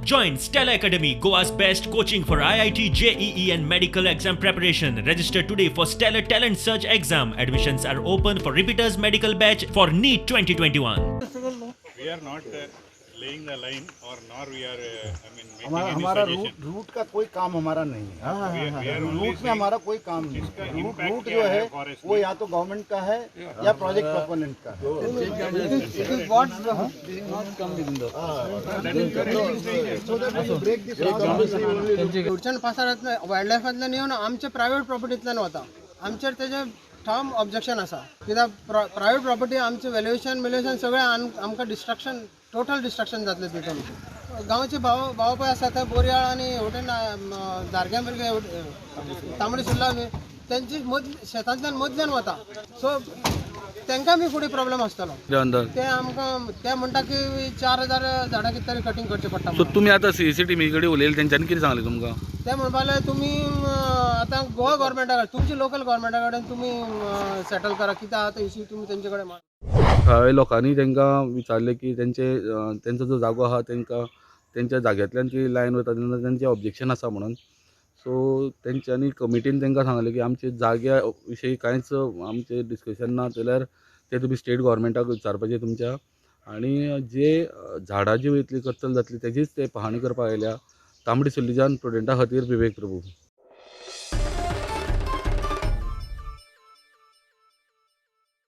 Join Stellar Academy, Goa's best coaching for IIT, JEE and medical exam preparation. Register today for Stellar Talent Search exam. Admissions are open for repeaters medical batch for NEET 2021. We are not laying the line or nor we are I mean making हमारा any हमारा suggestion. Root root का कोई काम हमारा नहीं है। We are only root में हमारा कोई काम नहीं इसका है। रूट impact root क्या जो है है forest वो में? या तो गवर्नमेंट का है या प्रोजेक्ट प्रोपोनेंट का है। So that we break this फुडच्यान पासारांतल्यान वायल्ड लायफांतल्यान येवन आमचे प्रायवेट प्रॉपर्टींतल्यान वता, आमचेर तेजें ठाम ऑब्जेक्शन आसा, कित्याक प्रायवेट प्रॉपर्टी आमचें वेल्युएशन बिल्युएशन सगळें आमकां डिस्ट्रक्शन, टोटल डिस्ट्रक्शन जातलें तितून। गांवचे भाव भाव पळय आसा ते बोरयाळ आनी हेवटेन दारग्या मिरगे तांबडी सुर्ला तेंची मदली शेतांतल्यान मदल्यान वता, सो तांकां बी फुडें प्रॉब्लम आसतलो। अंदर ते आमकां ते म्हणटा की 4000 झाडां कितें तरी कटींग करचें पडटा सो म्हणून। तुमी आतां सी सी टिमी कडेन उलयले, तेंच्यांनी कितें सांगलें तुमकां? ते म्हणपाक लागले तुमी आतां गोवा गव्हर्मेंटा कडेन, तुमची लोकल गव्हर्मेंटा कडेन तुमी सेटल करा, कितें आहा ते इश्यू तुमी तेंचे कडेन। थळाव्या लोकांनी तांकां विचारलें की तेंचे तेंचो जो जागो आहा तेंकां तेंच्या जाग्यांतल्यान ती लायन वता तेन्ना तेंचें ऑब्जेक्शन आसा म्हणून। सो तेंच्यांनी कमिटीन तांकां सांगलें की आमचे जाग्या विशयी कांयच आमचें डिस्कशन ना जाल्यार ते तुमी स्टेट गव्हर्मेंटाक विचारपाचें तुमच्या, आनी जे झाडां जी वयतली कत्तल जातली तेजीच ते पाहणी करपाक आयल्या। तांबडी सुर्लीच्यान प्रुडंटा खातीर विवेक प्रभू।